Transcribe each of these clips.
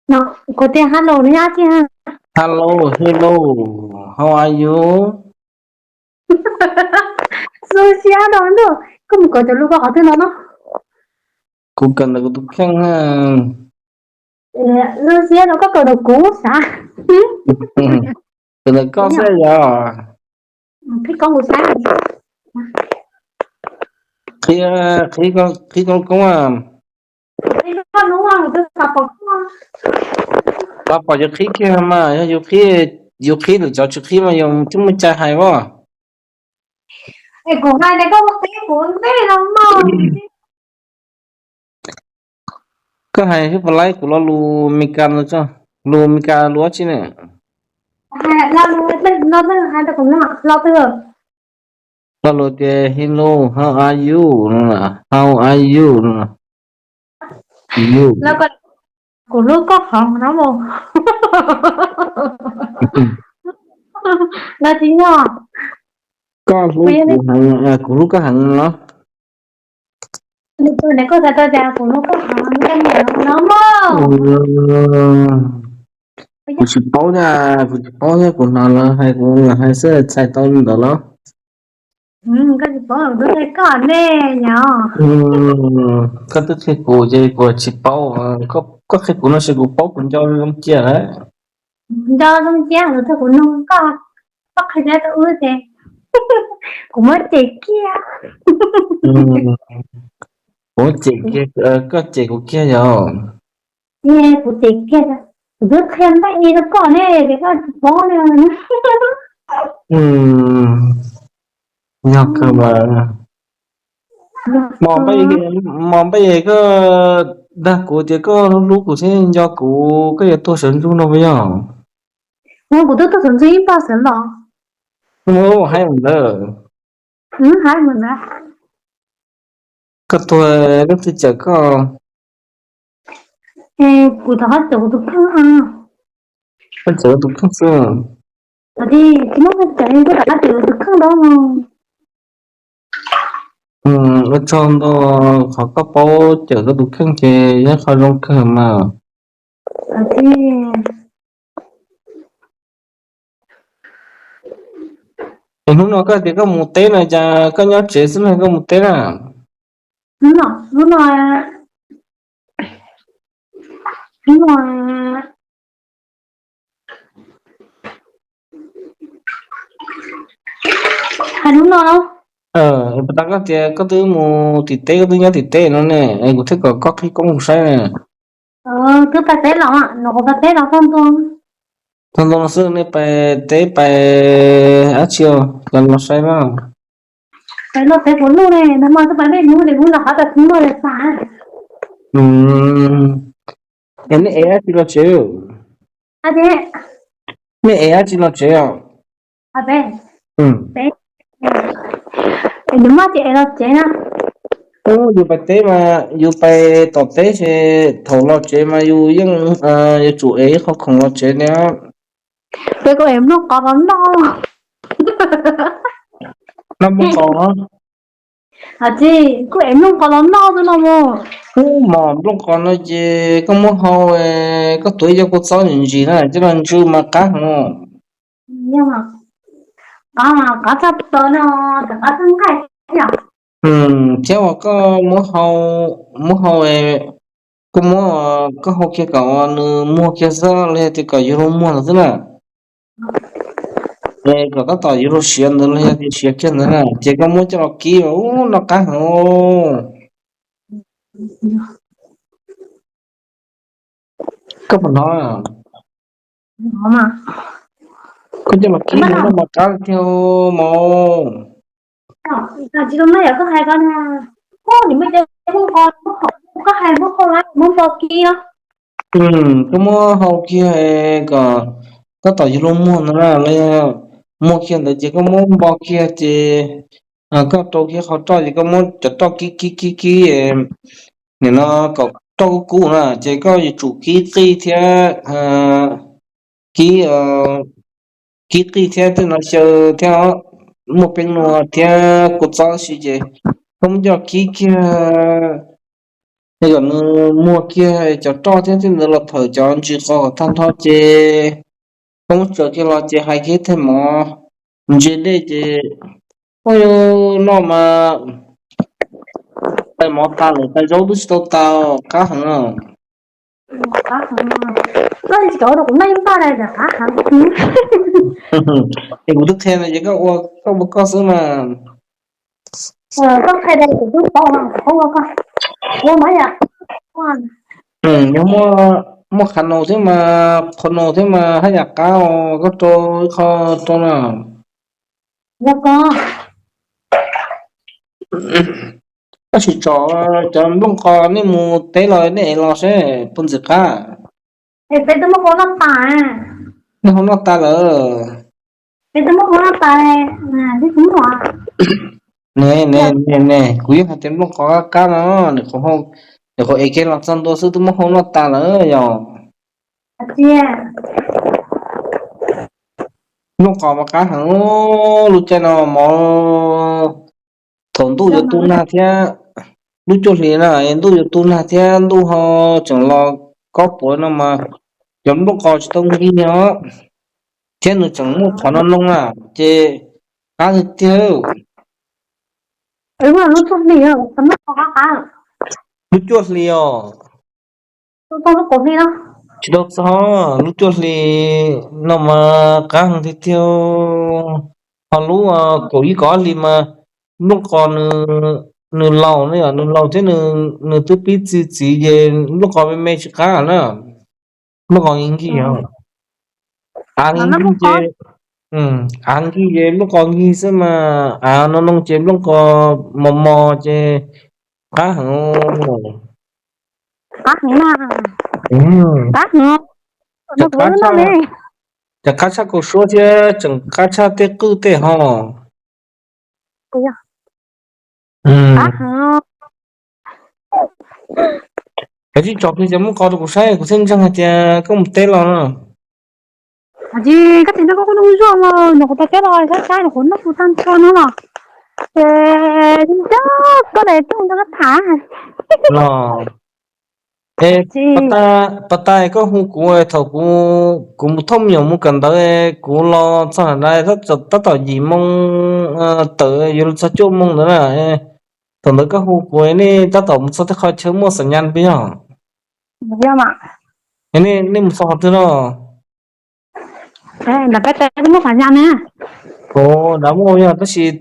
Kuv tias hello no yog dab tsi? Hello, hello, how are you? Zoo siab no ntuj, koj mus kawm cov lus ko qhov twg no no? Kuv kawm ntawm kuv tus kheej. Zoo siab no koj kawm ntawm kuv sav. Kawm ntawm koj xwb yog? Qhib koob kuv saib. Qhib, qhib koob, qhib koob koob. Los pom yus qhib kiag mas, yog yus qhib, yus qhib lwm cov tsis qhib mas yus twb muaj cai hais as. Es kuv hais tias koj mus qhib kuv ntej no mas. Koj hais xwb puas laib kuv lo lus Meskas no tso, lus Meskas lus dab tsi ne? Lo lus, lo lus hais rau kuv no, lo twg? Lo lus tias hello, how are you no, how are you no. Kuv hlub koj heev no mus. Los tsis yog? Koj hlub kuv heev, kuv hlub koj heev no. Koj txhais tau tias kuv hlub koj heev no mas. Kuv tsis paub thiab, kuv tsis paub thiab, kuv hnov lawv hais kuv hais xwb txhais tau li ntawd los. Koj tsis paub, kuv twb qhia koj ne yom. Koj twb qhia kuv ces kuv tsis paub, koj qhia kuv no ces kuv paub kuv nco zoo cia lawm. Nco zoo cia lawm thaum kuv nug koj, koj qhia tau wb ces kuv muab cem kiag. Kuv cem kiag, koj cem kuv kiag yom. Kuv cem kiag, kuv twb qhia npaij rau koj ne, ces koj tsis paub ne. Yog kawg mas. Mos npaj, mos npaj es koj dag kuv tias koj hlub hlub kuv thiab nco kuv, koj yuav tuag sawv ntsug no puas yog? Kuv twb tuag sawv ntsug ib pog sawv los. Haib mus ntawd. Haib mus ntawd. Koj tuag leej twg cawm koj? Kuv rov qab cawm kuv tus kheej. Koj cawm tus kheej xwb. Tsis muaj koj cawm, koj rov qab cawm kuv tus kheej da. Ua tsaug ntau, qhov koj paub cawm koj tus kheej ces yog qhov zoo kawg mas. Es hnub no koj tias koj mus teb no cas koj nyob tsev xwb no koj mus teb na? Hnub no, hnub no, hnub no, hais hnub no. Puas tas koj tias koj twb mus tim teb, koj twb nyob tim teb no ne, es kuv thiaj kom koj qhib koob kuv saib ne. Twb pais teb los, no kuv pais teb los txog ntua. Txog ntua no xwb nej pais teb pais dab tsi os, los saib na. Pais los teb kuv luj ne, nag hmo twb pais peb hnub, kuv los qhov tas hnub no xav. Es nej ev dab tsi los tsev? Nej ev dab tsi los tsev os? Nws muaj ces ev los tsev na. Yus pais teb mas yus pais tom teb ces thaum los tsev mas yus yeej yuav tsum ev ib qho khoom los tsev ne. Ces kuv ev nplooj qos los noj. Noj nplooj qos? Tsis, kuv ev nplooj qos los noj xwb no mus. Ub, mos nplooj qos no ces koj muab hau, koj tuav ib co kua txob ntsim ntsim na coj los ntsw mas qab heev. Qab tshaj plaws no, qab txhawj nqaij. Thiab uas koj muab hau, muab hau, koj muab, koj hau kiag kom nws muag kiag xwb los yog tias kom yuav luag muag ntawd xwb na. Es kom tab tom yuav luag siav ntawd los yog tias siav kiag ntawd na ces koj muab coj los kib mas ub noj qab heev. Koj puas hnov? Koj coj los kib no mas qab tiag mas. Tsis tau na, yog koj hais ko na, koj hais muab hau, muab npo kib. Koj muab hau kiag kom tab tom yuav luag muag ntawd na, muag kiag ntawd ces koj muab npo kiag ces koj rau kiag qhov roj ces koj muab cov roj kib kib kib kib, nim no kom roj kub kub na ces koj yuav tsum kib qij thiab, kib, kib qij thiab tej no xyaw thiab, muaj peeb nua thiab kua txob si ces koj muab coj kib kiag Yog kom nws muag kiag cov roj thiab tej ntawd los phawm cov ntsis qos kom tag nrho ces koj muab tsaws kiag los ces hais kiag tej mov ntse dej ces ua yus noj mas tais mov tas lawm tais zaub twb tsis tau tas, qab heev. Koj li tsis cov rau kuv noj ib npaj li, qab heev. Es kuv twb qhia no ces koj ua koj ua koj xwb mas. Koj qhia li kuv twb paub no, kuv paub ua koj. Ua mas yam. Yog muaj qhov no thiab mas, qhov no thiab mas haj yam qab os, koj rau ib qho rau na. Yog koj. Tab sis tso cov nplooj qos nej mus teb los nej ev los seb puas ntxim qab. Es peb twb muab qos noj tas. Nej ho noj tas lawm. Peb twb muab qos noj tas, twb tsis muaj. Ne ne ne ne, kuv yeej hais tias nplooj qos qab qab no, nws qhuav ev kiag los txog ntua xwb twb muab hau noj tas lawm yog. Nplooj qos mas qab heev, lub caij no mov thaum ntuj yuav tu nag thiab, lub cuaj hlis na ntuj yuav tu nag thiab ntuj ho tseem los kob puav no mas cov nplooj qos tsis tau nkig os, thiab nws tseem muaj qhov no noo na, ces qab tiag tiag. Lub cuaj hli os. Tsis tau txog lub cuaj hli no mas qab heev tiag tiag. Ho lub kaum ib kaum ob hli mas nplooj qos nws laus ne, nws laus thiab nws twb pib txi txiv ces nplooj qos me me tsis qab na. Nplooj qos nkig nkig os. Av nkig nkig ces, av nkig ces nplooj qos nkig xwb mas, av no noo ces nplooj qos mos mos ces qab heev. Qab heev na. Qab heev. Ces qab tshaj kaus suab thiab tseem qab tshaj tej qwj tej ho. Kav tsij tso kiag cov nplooj qos rau kuv saib kuv thiaj ntseeg hais tias koj mus teb los no. Koj tsis nrog koj kuj noj zuaj los nrog kuv tau teb los saib saib nrog kuv noj kuv tag nrho no los. Ces koj daim rooj rau koj tham. Los, pas tas koj hu kuv thaum kuv mus thauj me nyuam mus kawm ntawv, kuv los txog nram ntawd tab tom yim moo tawm yuav txog cuaj moo ntawd na. Thaum ntawd koj hu kuv, nej tab tom mus txog tej qhov chaw muaj xam nyas puas yog? Nej mus txog qhov twg no? Nram muaj yog tab sis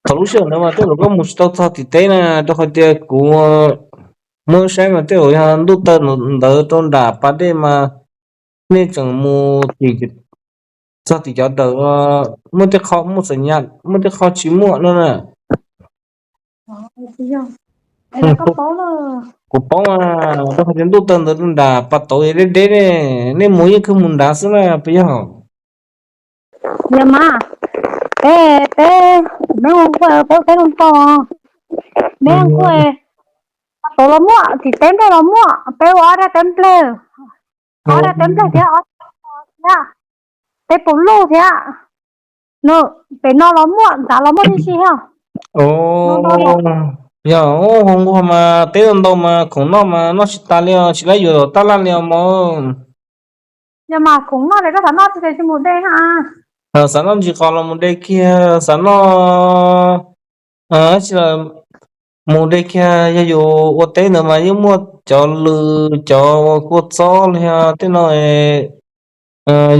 thaum lub sij hawm ntawd mas tej zaum koj mus tsis tau txog tim teb na, rau qhov tias kuv muab saib mas tej zaum yog ntuj tawm ntawd rau nram pas dej mas nej tseem mus txog tim cov dawm muaj tej qho muaj xam nyas, muaj tej qho tsis muaj no na. Kuv paub mas, rau qhov tias ntuj tawm ntawd rau nram pas tauv deb deb ne, nej mus yeej kawg mus nrad xwb na puas yog? Yog mas, peb, peb, peb ua kuj peb ua teb zoo tau, peb ua kuj tauv los muaj, tim teb nplej los muaj, peb ua ob rab teb nplej, ob rab teb nplej thiab ob rab thiab, peb puv luj thiab. Pem no los muaj, nrad los muaj tib si thiab. Yog, ho nqua mas teb ntau mas khoom noj mas noj tsis tas li os, tsis laib yuav tab laj li os mog. Yog mas khoom noj ces koj xav noj tsis tes tsis mus de na. Xav noj ntsis qos los mus de kiag, xav noj tsis mus de kiag, yog yus ua teb ntawd mas yeej muaj cov lws cov kua txob li tej no,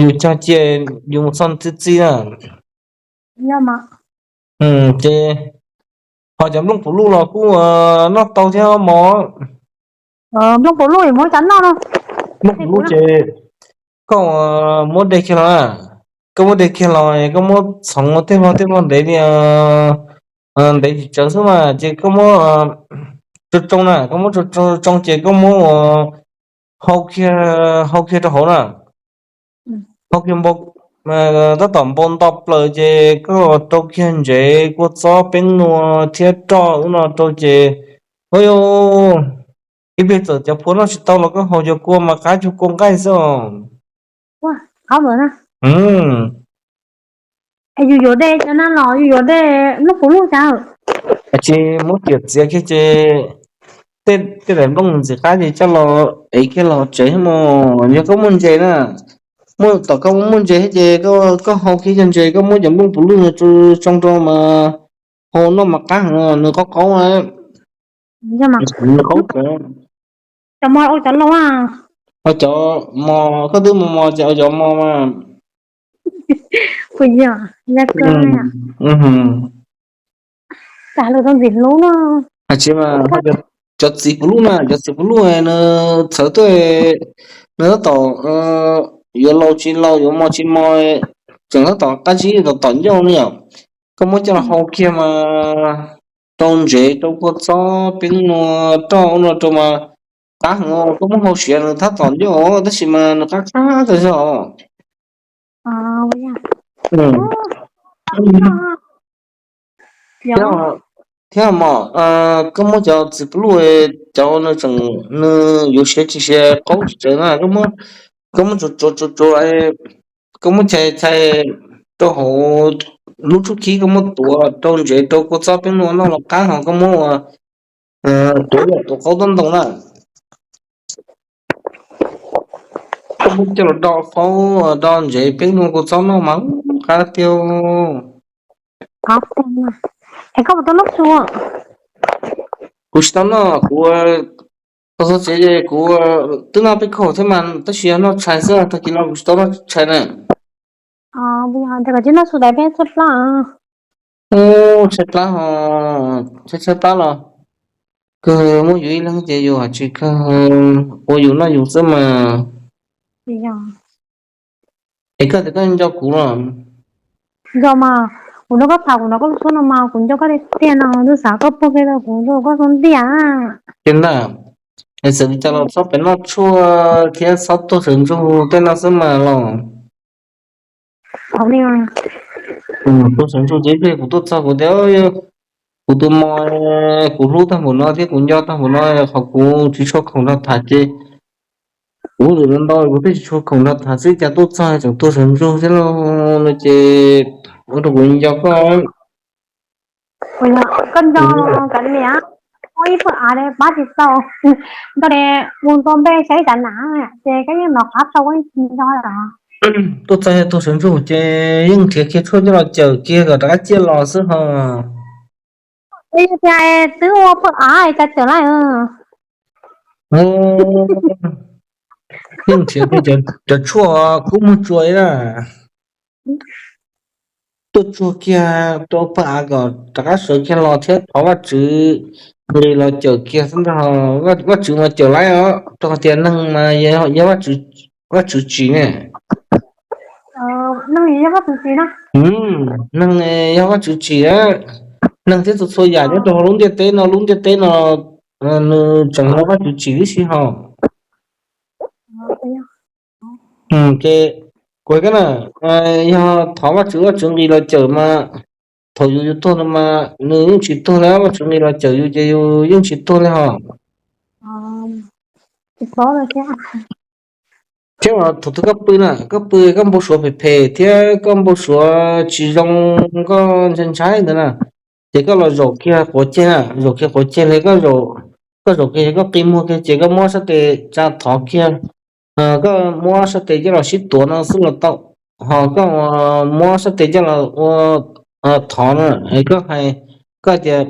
yus cog cia yus mus txog txi txiv na. Ces ho cov nplooj puv luj los kuj noj tau thiab mog. Nplooj puv luj ces koj muab de kiag los, koj muab de kiag los koj muab txhoov tej hlo tej hlo ntev li, ntev tsis tsawg xwb mas ces koj muab tsoo tsoo na, koj muab tsoo tsoo ces koj muab hau kiag, hau kiag rau hauv na. Hau kiag npau, tab tom npau nto plaws ces koj rau kiag ntsev kua txob peeb nua thiab roj ub no rau ces, ib pliag txawm cov phua noj tsis tau los koj haus cov kua mas qab cuag kua nqaij xwb os. Yus yuav de cov na los yus yuav de nplooj puv luj cas? Ces muab tiam txiav kiag ces Tej daim nplooj ntxim qab ces coj los ev kiag los tsev mog. Yog koj muaj ntses na, muaj tom koj muaj ntses thiab ces koj hau kiag cov ntses, koj muab cov nplooj puv luj no tsoo rau mas hau noj mas qab heev, nws qaub qaub na. Nws qaub cov, cov mos, cov mos koj twb mos mos ces ua cov mos mas. Puas yog? Hais tsis mas cov txiv puv luj na, cov txiv puv luj nws txhawv tuaj, nws tab tom yuav laus tsis laus, yuav mos tsis mos, tseem tab tom qab zib tom tom ncauj ne yom. Koj muab coj los hau kiag mas rau ntsev, rau kua txob, peeb nua, roj ua no rau mas qab heev. Koj muab hau siav nws tab tom ncauj tab sis mas nws qab qab tas zog. Thiab mas koj muab cov txiv puv luj, cov nws tseem, nws yuav siav tsis siav qaub tsis tsawv na, koj muab tsuav tsuav tsuav, koj muab chais chais rau hauv lub tshuab khib, koj muab tuav rau ntsev rau kua txob peeb nua noj los qab, ho koj muab ua tuav yam tuav qaub tob ntoo na. Koj muab coj los do faub, do ntsev peeb nua kua txob noj mas qab tiag. Kuv tsis tau noj, kuv tau txog tsev kuv twb noj peb kaug thiab mas tab sis yog noj tshais xwb, tag kis no kuv tsis tau noj tshais na. Ub, tshaib plab ho, tshaib tshaib plab los kawg muaj yus ib leeg ces yus hais tsis kawg, ua yus noj yus xwb mas. Es koj tias koj nco kuv los? Nco mas, kuv nrog koj tham kuv hnov koj lub suab no mas kuv nco koj tiag tiag no, twb xav koj puag pem rau kuv, koj xub ntiag. Tiag ntag. Es txawm li cas los txhob pem noj tshuaj thiab txhob tuaj sawv ntsug tej no xwb mas los. Tuaj sawv ntsug ces ib pliag kuv tuaj txog kuv tias kuv tus mos, kuv hlub tag npaum no thiab kuv nco tag npaum no, qhov kuv tsis tshua khoom nrog tham ces kuv lwm ntau kuv thiaj tsis tshua khoom nrog tham xwb, cas tuaj txog tseem tuaj sawv ntsug thiab lauj no ces ua rau kuv nco koj. Koj nco, kav liam, muaj ib pawg av pab tsis tau, nco mus nto npe saib tav nam ces koj yeej hnov qab tau, nco los. Tuaj txog tuaj sawv ntsug ces yeej nrhiav kiag tshuaj coj los cawm kiag kom rov qab ciaj los xwb ho. Twb ua pawg av cas cawm lawm. Yeej nrhiav kiag cov tshuaj kub muag tsua li na. Tuaj tsuag kiag rau pawg av kom rov qab sawv kiag los thiab thov Vajtswv nqis los cawm kiag xwb ntag. Vajtswv mas cawm laib os, rau qhov tias neeg mas yog Vajtswv tsim ne. Neeg yog Vajtswv tsim, neeg thiab txhua txhua yam nyob rau hauv lub ntiaj teb no, lub ntiaj teb no nws tseem yog Vajtswv tsim tib si ho. Ces kuv hais koj na, yog thov Vajtswv, Vajtswv nqis los cawm mas thaum yus yus tuag no mas nws yeej tsis tuag li, Vajtswv nqis los cawm yus ces yus yeej tsis tuag li ho. Thiab thaum twg koj pw na, koj pw koj npau suav phem phem thiab koj npau suav tsis zoo, koj ntshai ntshai ntawd na, ces koj los zaum kiag quav ceg na, zaum kiag quav ceg li, koj zaum kiag koj qi muag kiag ces koj muab sab tes tsa thov kiag, koj muab sab tes coj los sib tuav no xwb los tau, ho koj muab sab tes coj los ua thov na, koj hais, koj tias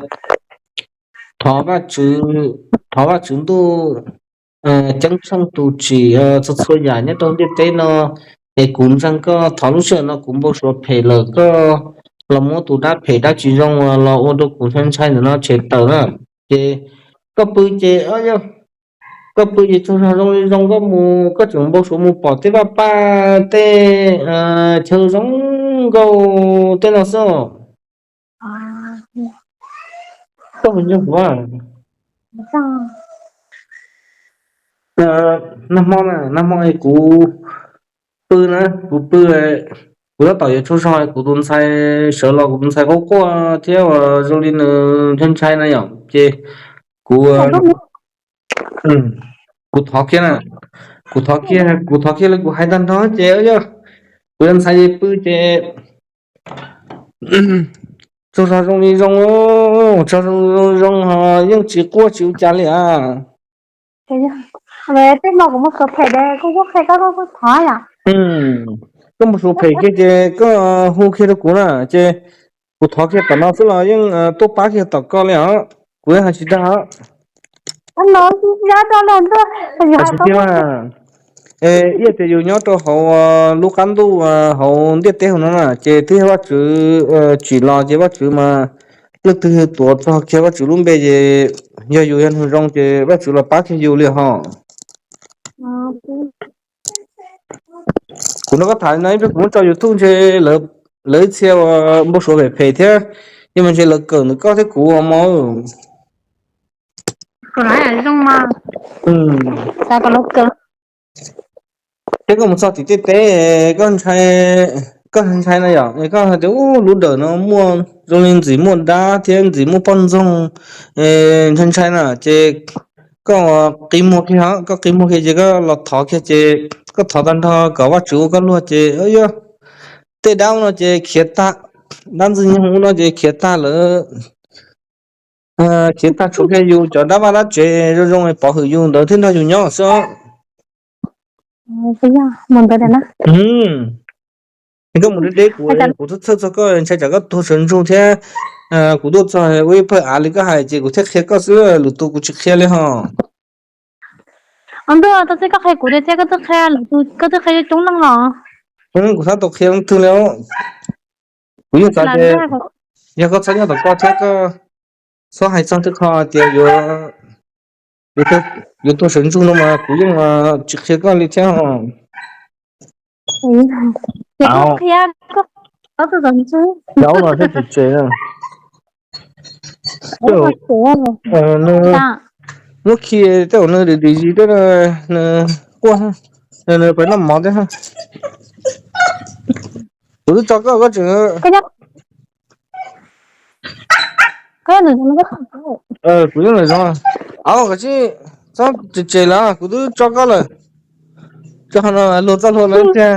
thov Vajtswv, thov Vajtswv ntuj ceeb tsheej tus tsim txhua txhua yam nyob rau ntiaj teb no, es kuv ntseeg koj, thov lub sij hawm no kuv npau suav phem lawm koj los muab tus dab phem dab tsis zoo uas los ua rau kuv ntshai ntshai ntawm no tshem tawm na. Ces koj pw ces, koj pw ces tsaug zog zoo li zoo, koj mus koj tseem npau suav mus pom tej vaj paj tej chaw zoo nkauj tej no xwb. Koj puas nco kuv? Nag hmo na, nag hmo kuv pw na, kuv pw, kuv tab tom yuav tsaug zog, kuv tus ntxhais sawv los kuv tus ntxhais quaj quaj thiab zoo li nws ntshai ntshai na yom, ces kuv, kuv thov kiag na, kuv thov kiag, kuv thov kiag li kuv hais tag nrho ces yog kuv tus ntxhais pw ces tsaug zog zoo li zoo. Tso zoo zoo ho yeej tsis quaj tsis ua cas li as. Tej hmo kuv mus xyuas phem de, kuv kuj qhia koj, koj thov yom. Koj mus xyuas phem kiag ces koj hu kiag rau kuv na, ces kuv thov kiag tom no xwb los yeej tuaj pab kiag tom koj li os. Kuv yeej hais tsis dag os. Tiag, ib yam tias yus nyob rau hauv lub qab ntuj hauv ntiaj teb hauv no na, ces twb yog Vajtswv tsim los ces Vajtswv mas leej twg tuav txog kiag Vajtswv lub npe ces yog yus yog neeg zoo ces Vajtswv los pab kiag yus li ho. Kuv nrog koj tham no ib pliag kuv muab tso YouTube ntshe lawv ib txhia uas npau suav phem phem thiab, yeej mas ntshe lawv kawm ntawm koj thiab kuv mog. Thiab koj mus txog tim tej teb, koj ntshai, koj ntshai no yom, koj hais tias lub dawm no muaj zoo li ntxim muaj dab thiab ntxim muaj poj ntxoog, ntshai ntshai na ces koj qi muag kiag, koj qi muag kiag ces koj los thov kiag ces koj thov tag nrho kom Vajtswv ua koj luag ces yuav tej dab no ces khiav tag, dab ntxwg nyoog no ces khiav tag lawm. Khiav tag tshuav kiag yus cov dab vaj dab tsev zoo zoo pov hwm yus ntawd thiab nrog yus nyob xwb. Koj mus deb deb kuv, kuv txhawj txhawj txog koj ntshai tsam koj tuag sawv ntsug thiab. Kuv tuaj txog ua ib pawg av li koj hais ces kuv thiaj qhia koj xwb, lwm tus kuv tsis qhia li ho. Ntuj, tau txij koj qhia kuv tiag thiab koj twb qhia lwm tus, koj twb qhia coob leej los? Kuv tab tom qhia leej twg li. Kuv yeej xav tias yog koj txhob nyob tom koj thiab koj txhob hais txog tej qho tias yuav tuag sawv ntsug no mas kuv yeej tsis qhia koj li thiab. Ces koj qhia, koj, koj tus tom ntsug. Yog no thiab tsis tseg. Muab khi tej zaum nws dim dim zis tej, nws quaj, nws pem noj mov thiab. Kuv twb tso koj, koj tseem, kuv yeej lawm zoo. Au, koj tsis txhob tsem tsem lawm, kuv twb tso koj lawm. Tso no luag txoj hlua lawm thiab,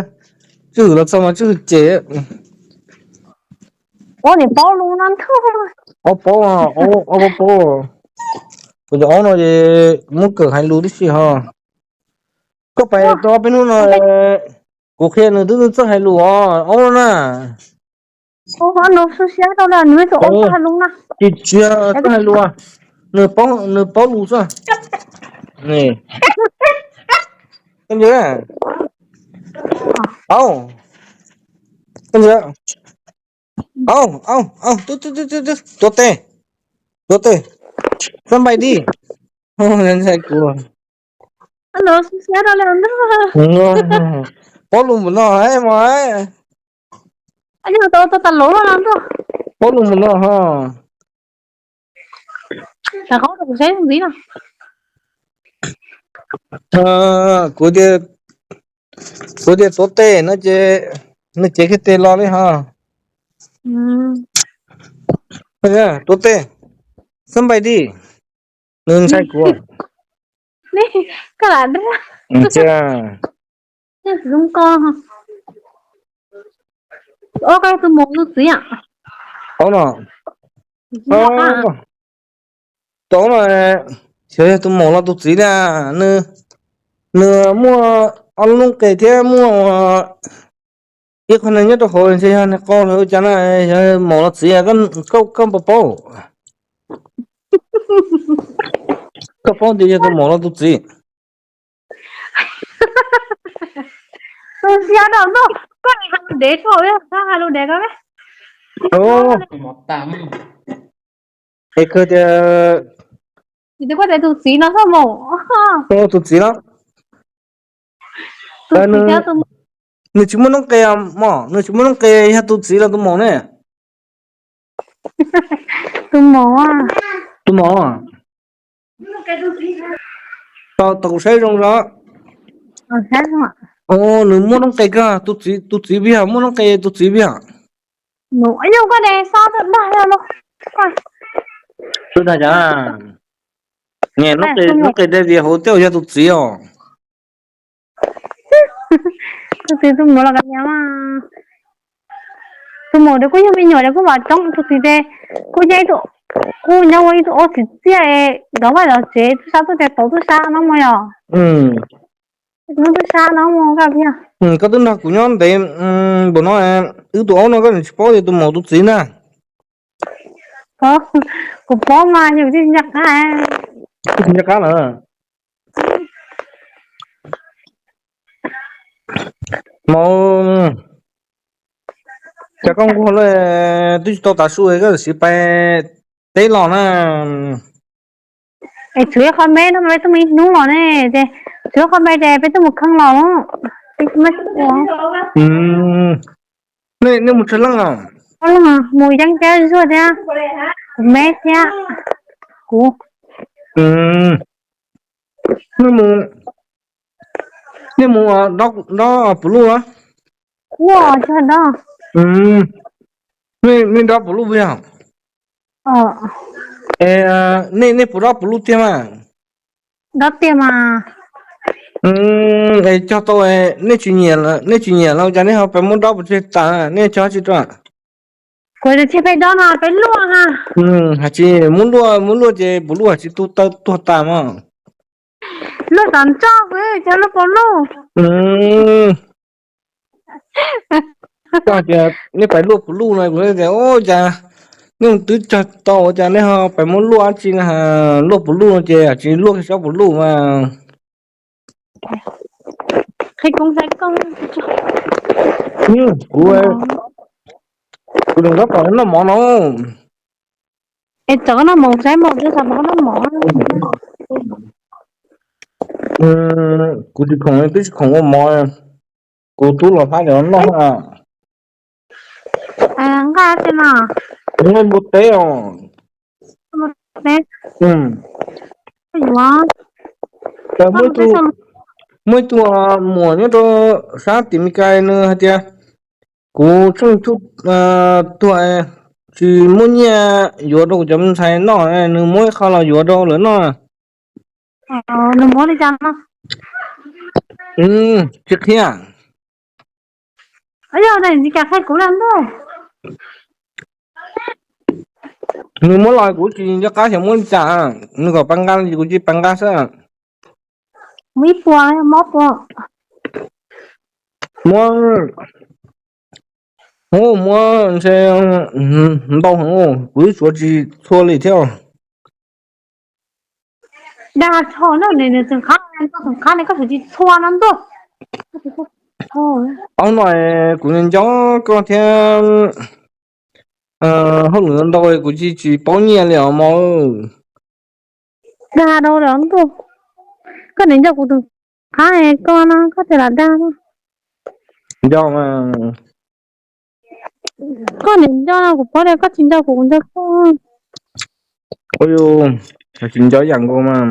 tswj hwm los txog mas tswj hwm cem. Ua niam paub lus no ntag. Paub paub, paub paub. Kuv cov aub no es muab kawm hais lus tib si ho. Koj pais tau peb hnub no, kuv qhia nws twb txawj hais lus os, aub na. Tsis tsis txawj hais lus, nws paub, nws paub lus xwb. Koj ntsia, au, koj ntsia, au, au, au, tuav tes, tuav tes, xab npais di. Ntshai kuv. Paub lus npaum no mos. Paub lus npaum no ho. Kuv tias, kuv tias tuav tes no ces nws cev kiag tes los li ho. Tuav tes, xab npais di. Nws ntshai kuv. Tus maum los tus txiv? Tus no, xyov yog tus maum los tus txiv na. Nws muaj ob lub qe thiab muaj ib qho neeg nyob rau hauv, ntshe yog nws qau los ua cas na, yog maum los txiv, koj puas paub? Koj paub tias yog tus maum los tus txiv? Tus txiv no, koj hais lus dev rau, hais lus dev ko. Es kawg tias, tus txiv no, tus txiv no, nws tsis muaj noob qes mog, nws tsis muaj noob qes, yog tus txiv los tus maum ne? Tus maum. Tus maum. Tau, tau kuv saib zoo os. Nws muaj noob qes kawg, tus txiv, tus txiv vim muaj noob qes, tus txiv vim. Tus dag cas, noob qes, noob qes David hauv tej yog tus txiv os. Tus txiv tus maum los kav liam mas. Tus maum ces kuj yog me nyuam ces kuj vam coob, tus txiv ces kuj yog ib tug Kuv nyob ua ib tug ob txiv txiaj es dov vaj dov tsev tub sab tub tsev tau tub sab no mus yom. Tub sab no mus koj thiab. Koj twb nrog kuv nyob ntev, npaum no, wb tus aub no koj tsis paub tias tus maum tus txiv na. Kuv paub mas yus tsis nco qab. Tsis nco qab lawm. Maum, cas koj nquag lawm, twb tsis tau tav su koj siv pais teb los na. Es tshuav ib qho me no peb tuaj mus ib hnub los ne, ces tshuav ib qho me ces peb tuaj mus kheej los. Nej mus tsawg leej os? Mus yeeb cab zuag thiab, kuv me thiab kuv. Nej mus dob puv luj los? Nej dob puv luj puas yog? Nej puas dob puv luj tiag mas? Dob tiag mas. Es cog tau, nej tsis nyiam los cas nej ho pais muab dob puas tseg tas, nej cog tsis rau? Kuv tsis pheej dob no, peb luaj na. Hais tsis muab luaj, muab luaj ces puv luj hais tsis tu taw tuag tas mas. Luaj tom nroj, cog luaj puv luj. Koj tias nej pais luaj puv luj no, kuv tias ua cas nej twb cog tau ua cas nej ho pais muab luaj dab tsi na, luaj puv luj no ces tsis luaj kiag tsob puv luj mas. Qhia koob saib koj. Kuv, kuv rov qab pom noj mov no. Es rov qab noj mov saib mog, twb xav pom koj noj mov. Kuv tsis khoom, twb tsis khoom ua mov. Kuv tub los phab noj. Nqaj teb no. Nqaj npua teb os. Muaj ib tug muam nyob rau sab tim Meskas nws hais tias kuv tseem tuag, tsis muaj nyiaj yuav rau kuv cov me ntxhais noj, nws muab ib qho los yuav rau lawv noj. Nws muab li cas no? Tsis qhia. Yog tsis qhia kuv na ntuj. Nws muab los kuv tsis nco qab xyov muab li cas, nws kom pab nqa los kuv cia li pab nqa xwb. Muab ib puas, muab ob puas. Muab, muab ntshe ntau heev, kuv twb tsuav tsis txhua li thiab. Dag tho na, nws tseem qab, tseem qab ne, koj tseem tsis txhua no ntuj. Ob no kuv nco koj thiab, hauj lwm ntau kuv tsis, tsis paub nyiaj li os mog. Dag rau lawm ntuj. Koj niam nco kuv tus qab koj no koj tseem lam dag no. Nco mas. Koj niam nco no kuv paub tias koj tsis nco kuv, kuv nco koj. Ua yus tsis nco yam nkaus mas.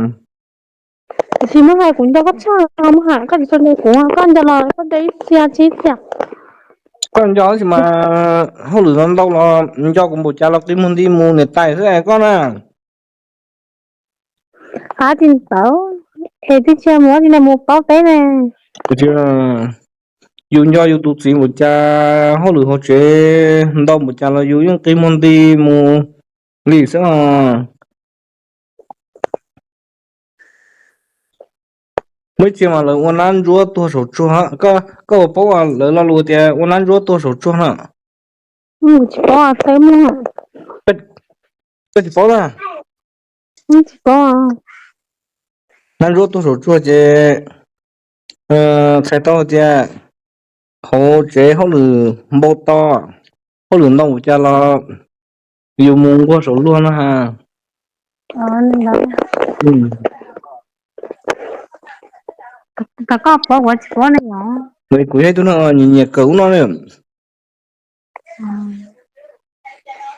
Tiam sis muab hais kuv nco koj tshaj, muab hais koj tsis tau nco kuv, koj nco los koj nco ib txhia tsis ib txhia. Koj nco tab sis mas hauj lwm ntau los nco kuv npaum cas los qi muag nti mus niam tais xwb koj na. Qab tsis txawv, es twb tsis mus, tsis mus paub teb ne. Yus nco yus tus txiv npaum cas, hauj lwm hauv tsev ntau npaum cas los yus yeej qi muag nti mus li xwb os. Muaj ib txhia mas lawv ua nab ntsuab tuag saum tsuag, koj puas paub lawv lo lus tias ua nab ntsuab tuag saum tsuag na? Tsis paub, koj tsis paub na? Tsis paub. Nab ntsuab tuag saum tsuag ces txhais tau tias hauv tsev hauj lwm npau taws, hauj lwm ntau npaum cas los yus mus nquag saum luag no ha. Koj paub kuv tsis paub ne. Kuv yog ib tug neeg nyiam kawm ub no ne.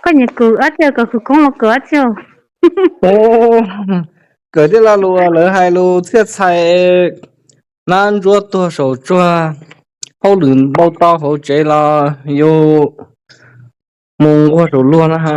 Koj nyiam kawm dab tsi, kawm khawv koob los kawm dab tsi? Kawm tej lo lus lawv hais lus txhiaj txhais, nab ntsuab tuag saum tsuag, hauj lwm npau taws hauv tsev los yus mus nquag saum luag na ha.